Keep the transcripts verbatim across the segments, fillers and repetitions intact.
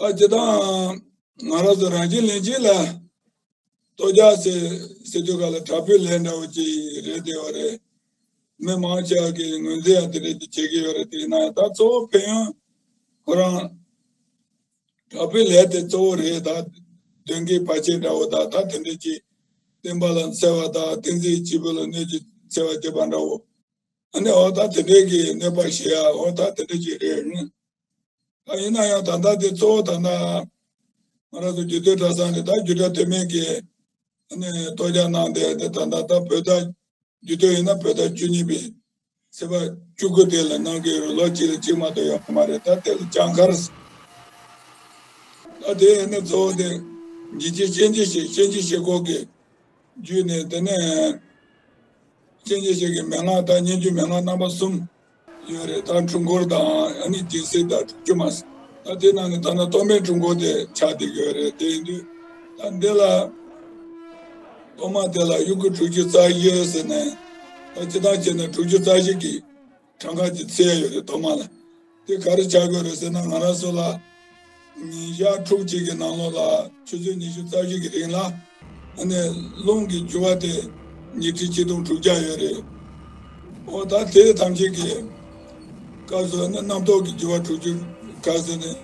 ཨ་ཅེ་དང་ང་རང་ཚོ་རང་བཞིན་ལྷན་སྐྱེས་ལ་ལྟོ་རྒྱག་ཟེར་ཟེར་དུས་ག་ལ་དྲག་པོའི་ལས་འདྲ་བོ་ཅིག་རེད་བསྡད་པ་རེད། མི་མང་ཆེ་བ་གིས་ངོས་འཛིན་ཡང་དེ་འདྲ་ཅིག་བྱེད་ཀྱི་ཡོད་རེད། དེ་ཡིན་ན་ཡང་ད་གཙོ་བོ་ཕན་ཡོན་ཁོ་རང་དྲག་པོའི་ལས་དེ་གཙོ་བོ་རེད། ད་གདོན་བགེགས་བར་ཆད་འདྲ་བོ་ད་ད་དེ་འདྲ་ཅིག་བསྟན་པ་ལ་འཚེ་བ་དང་བསྟན་འཛིན་སྐྱེས་བུ་ལ་གནོད་ཀྱི་འཚེ་བ་བྱེད་པ་འདྲ་བོ། ཨ་ནི་འོ་ད་དེ་འདྲའི་གི་གནོད་པ་བྱེད་ཡ་འོ་ད་དེ་འདྲ་ཅིག་རེད། ད་ཡིན་ན་ཡང་ད་ལྟ་དེ་གཙོ་བོ་ད་ལྟ་ང་རང་ཚོ་རྒྱུད་སྟོད་གྲྭ་ཚང་གི་ད་རྒྱུད་གྲྭ་སྟོད་སྨད་ཀྱི་ཨ་ནི་གཏོར་རྒྱག་གནང་བསྡད་དེ་ད་ལྟ་ད་བོད་ཟླ་རྒྱུད་སྟོད་ཡིན་ན་བོད་ཟླ་བཅུ་གཉིས་པའི་ཚེས་པ་བཅུ་དགུ་དེ་ལ་གནང་གི་ཡོད་རེད། ལོ་གཅིག་ལ་གཅིག་མ་གཏོགས་ཡོད་མ་རེད། ད་དེ་ལ་གྱངས་ཁར་ད་དེ་ཨ་ནི་གཙོ་བོ་དེ་ཉིན་གཅིག་སྤྱན་རས་གཟིགས་སྤྱན་རས་གཟིགས་སྐོར་གྱི་བརྒྱུད་ནས་དེ་ནས་སྤྱན་རས་གཟིགས་ཀྱི་མན་ངག་དང་སྙན་བརྒྱུད་མན་ངག་རྣམ་པ་གསུམ་ཡོད་རེད། ད་འཁྲུལ་འཁོར་དང་ཨ་ནི་སྦྱིན་སྲེག་དང་དྲུག་ཅུ་མ་ཟད། ད་དེ་ནང་ནས་ད་ནི་གཏོར་མའི་འཁྲུལ་འཁོར་དེ་ཆགས་བསྡད་ཀྱི་ཡོད་རེད། དེ་ཡིན་དུས་ད་འདི་ལ་གཏོར་མ་དེ་ལ་དབྱུག་གུ་དྲུག་ཅུ་རྩ་བཞི་ཟེར་ནས་ད་སྤྱིར་བཏང་བྱས་ན་དྲུག་ཅུ་རྩ་བཞི་གི་གྲངས་ཀ་ཅིག་བརྩི་ཡ་ཡོད་རེད། གཏོར་མ་ལ་དེ་ག་རེ་ཆགས་ཀྱི་ཡོད་རེད་ཟེར་ན་ང་རང་ཚོ་ལ། ཉིན་ཞག་ཕྲུགས་གཅིག་གི་ནང་ལོགས་ལ་ཆུ་ཚོད་ཉི་ཤུ་རྩ་བཞི་གི་རིང་ལ་ཨ་ནི་རླུང་གི་རྒྱུ་བ་དེ་ཉི་ཁྲི་ཆིག་སྟོང་དྲུག་བརྒྱ་ཡོད་རེད། འོ་ད་དེ་ཐམས་ཅད་ཀྱི་སྐབས་སུ་ཨ་ནི་རྣམ་རྟོག་གི་རྒྱུ་བ་དྲུག་ཅུ་ག་ཟེར་ནས་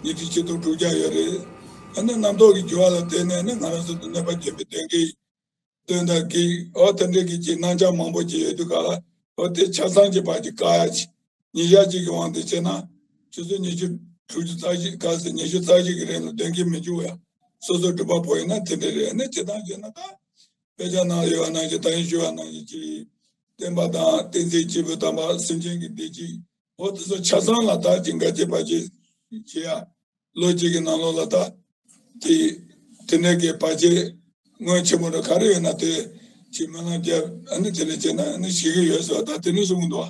ཉི་ཁྲི་ཆིག་སྟོང་དྲུག་བརྒྱ་ཡོད་རེད། ཨ་ནི་རྣམ་རྟོག་གི་རྒྱུ་བ་ལ་བརྟེན་ནས་ནི་ང་རང་ཚོ་དུ་གནོད་པ་བྱེད་པའི་གདོན་བགེགས་གདོན་དང་བགེགས་འོ་དེ་འདྲའི་གི་ཅིག་རྣམ་གཞག་མང་པོ་ཅིག་ཡོད་དུས་ག་ལ་འོ་དེ་ཆ་ཚང་གི་བར་གྱི་བཀག་ཡ་ཅིག་ཉིན་ཞག་གཅིག་གི་དབང་དུ་བྱས་ན་ཆུ་ཚོད་ཉི་ཤུ་དྲུག་ཅུ་རྩ་བཞི་ག་ཟེར་ཉི་ཤུ་རྩ་བཞི་གི་རིང་ལ་གདོན་བགེགས་མི་འཇུག་ཡ་སོ་སོ་སྒྲུབ་པ་པོ་ཡིན་ན་དེ་འདྲ་རེད། ཨ་ནི་སྤྱིར་བཏང་བྱས་ན་ད་དཔེ་ཆ་ནང་ཡོད་པ་ནང་བཞིན་ད་ཡིན་ཞུ་བ་ནང་བཞིན་ཅིག་བསྟན་པ་དང་བསྟན་འཛིན་སྐྱེས་བུ་དམ་པ་སེམས་ཅན་གྱི་བདེ་སྐྱིད་འོ་དེ་ཚོ་ཆ་ཚང་ལ་ད་ཅིག་འགལ་བྱེད་བར་ཆད་བྱེད་ཡ། ལོ་གཅིག་གི་ནང་ལོགས་ལ་ད་དེ་དེ་ནས་ཀྱི་བར་ཆད་སྔོན་ཆེན་པོ་འདྲ་ག་རེ་ཡོད་ན་དེ་ཅིག་སྨོན་ལམ་རྒྱབ་ཨ་ནི་དེ་ནས་བྱས་ན་ཨ་ནི་ཞི་གི་ཡོད་ཟེར་བ་ད་དེ་ནས་གསུངས་འདུག